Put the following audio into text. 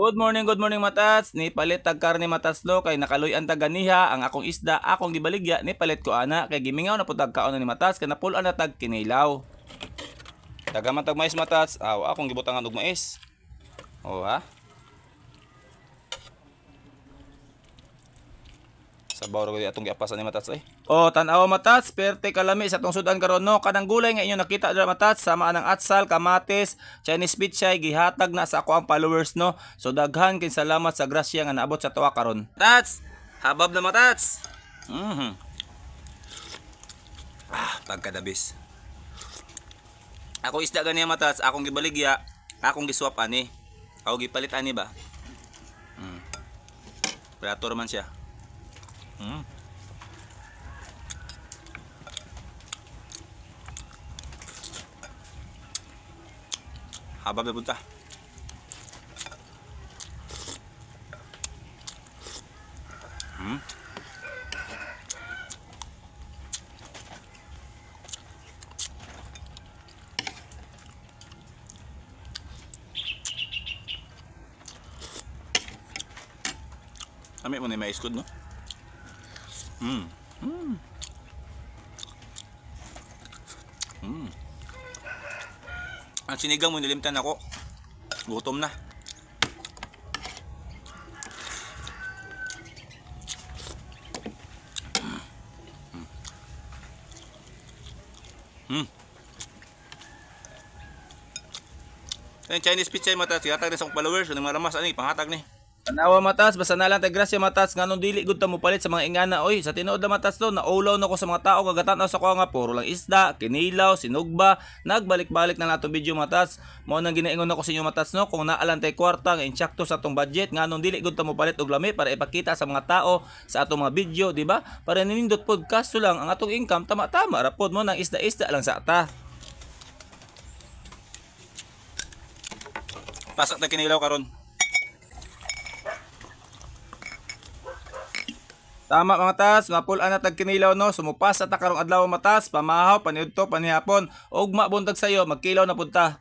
Good morning, matats. Ni palit tag karne, matats, no, kay nakaluy-an tag ganiha ang akong isda, akong gibaligya, ni palit ko ana kay gimingaw na pud tag kaon ni, matats, kay napul-an na tag kinilaw. Dagaman tag mais, matats. Aw, akong gibutangan og mais. Oh ha. Sabaw ra gud atong giapasan ni, matats, ay. Oh, tan-aw, matats, perte kalami sa atong sudan karon, no. Kanang gulay nga inyo nakita dira, matats, sama anang atsal, kamatis, Chinese pichay, gihatag na sa ako ang followers, no. So daghan kay salamat sa grasya nga naabot sa tuwa karon. Tats, habab na, matats. Ah, pagkadabis. Ako isda ganiya, matats, akong gibaligya, akong giswap ani. Ako gipalit ani ba? Plato man siya. Habab na punta. Ami mo na may iskod, no? Ang sinigang mo nilimtan ako. Gutom na. Ang Chinese pizza, matas, gihatag ni sa akong followers, ang mga ramas ani panghatag ni. Tanawa, matas, basta na lang tay grasya, matats, nganong dili gud ta mo palit sa mga ingana oy. Sa tinuod na, matats, do, naulaw na ko sa mga tao kagatan-aw sa ko nga puro lang isda, kinilaw, sinugba, nagbalik-balik na lang atong video, matats. Mao nang ginaingon nako sa inyo, matats, no, kung naa lang tay kwarta nga insakto sa atong budget, nganong dili gud ta mo palit og lami para ipakita sa mga tao sa atong mga video, di ba? Para ninindot pod kaso lang ang atong income tama-tama ra pod mo nang isda-isda lang sa ata. Pasak na kinilaw karon. Tama, mga tas, mapul-an na tag kinilaw, no, sumupasa ta karong adlaw, matas, pamahaw, paniudto, panihapon, ugma buntag sayo, magkilaw na punta.